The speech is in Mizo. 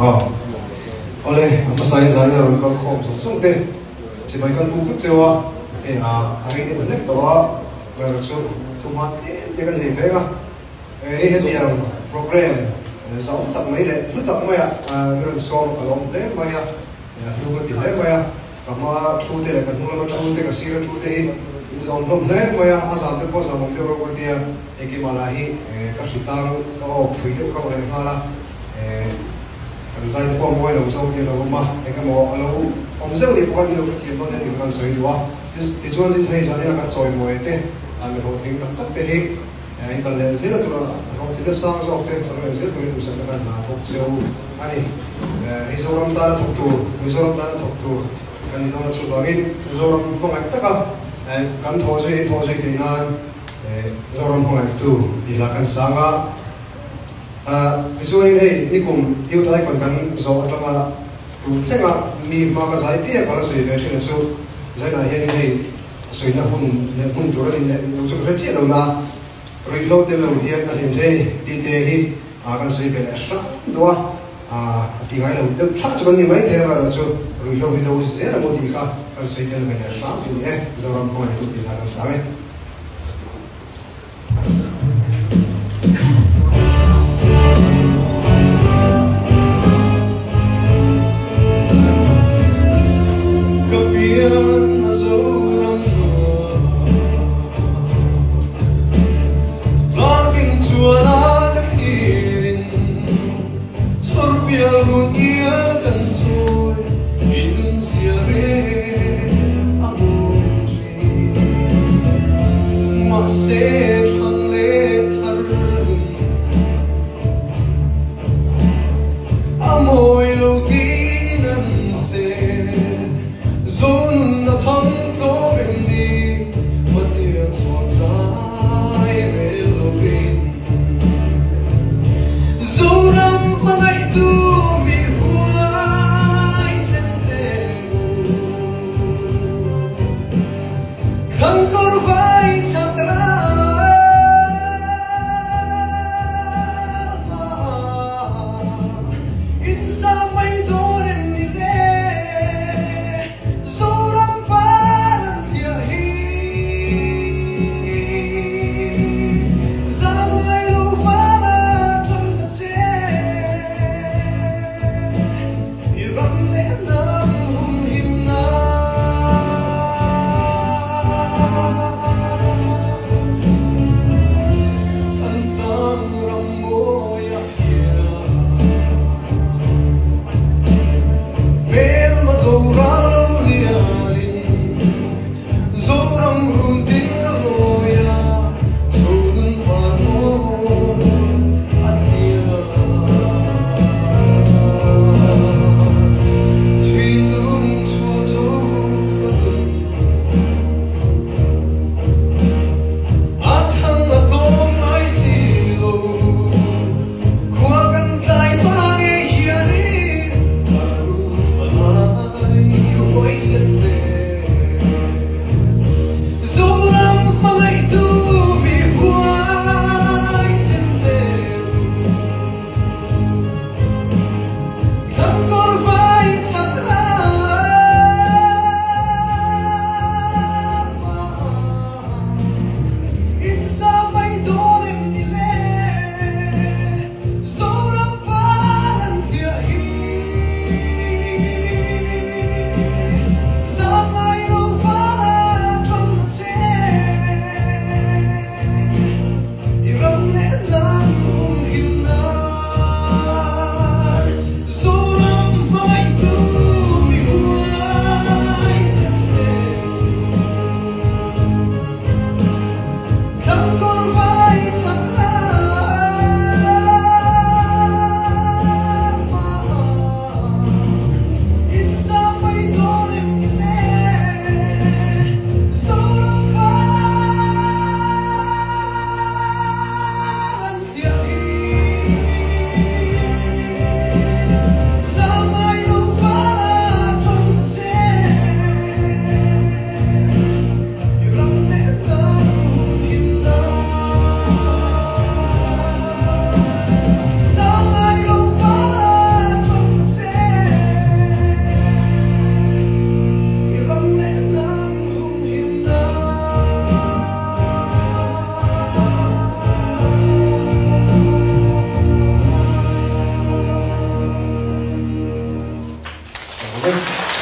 Aw. Awle, a hmasa in zanin a rawn kal khawm zawng zawng te chibai kan buk vek cheu a, hei a a rei deuh hlek tawh a, erawh chu thuhma tlem te kan nei veng a, hei hetiang programme zau tak mai leh hlu tak maia min rawn sawm a ka lawm hle mai a, hlu ka ti hle mai a. Ka hma thu te leh ka hnung lama thu te, ka sira thu te hi in zawm hlawm hle mai a, a zam te pawh a zam awm deuh rawh ka ti a, engkimah lah hi ka hri tlang ka aw phui deuh rauh leh nghal a, kan zai te pawh a mawi lo zawk hi a lo awm a, eng emaw a lo awm zeuh nih pawh khan in lo hrethiam dawn nia tih kha kan sawi duh a, tichuan hei zanina kan chawimawi te, mi hlawhtling tak tak te hi in kal leh zel a tura hlawhtlinna sang zawk te chang leh zel turin duhsakna kan hna thawk cheu a ni. Mizoram tana thawk tur, Mizoram tana thawk tur kan ni dawn a chuvangin Mizoram hmangaih taka kan thawh zui in thawh zui theih nan Zoram hmangaihtu tih lah kan sang a. Tichuanin hei nikum Youth Icon kan zawh atanga tun thlenga mi hma ka zai piak a la sawi ve thin a chu zainah hianin hei Sawina hun leh hmun tur a ni leh lo chu ka hre chiah lo na, ruihhlo tel lo hian a hlim thei a ni tih te hi kan sawi ve leh hrang duh a, a ti ngai lo deuh thlah chu kan ni mai thei a, amaherawhchu chu ruihhlo hi do zel ang u tih kha kan sawi tel ve leh hrang tih a ni e, Zoram hmangaih tu tih lah kan sang e. Ka pian a Zoram nuam Tlang chuan a ka thlirin Chhawr pial run ial kan chawi I nun zia reng a mawi thin. Mahse thlang leh thar nun a mawi lo tin an se. Zonun a thang tlawm em ni Matiang chhuan zai rel lovin. Zoram hmangaihtu mi huaisen te u. Thangkawr vai chak ram. vek.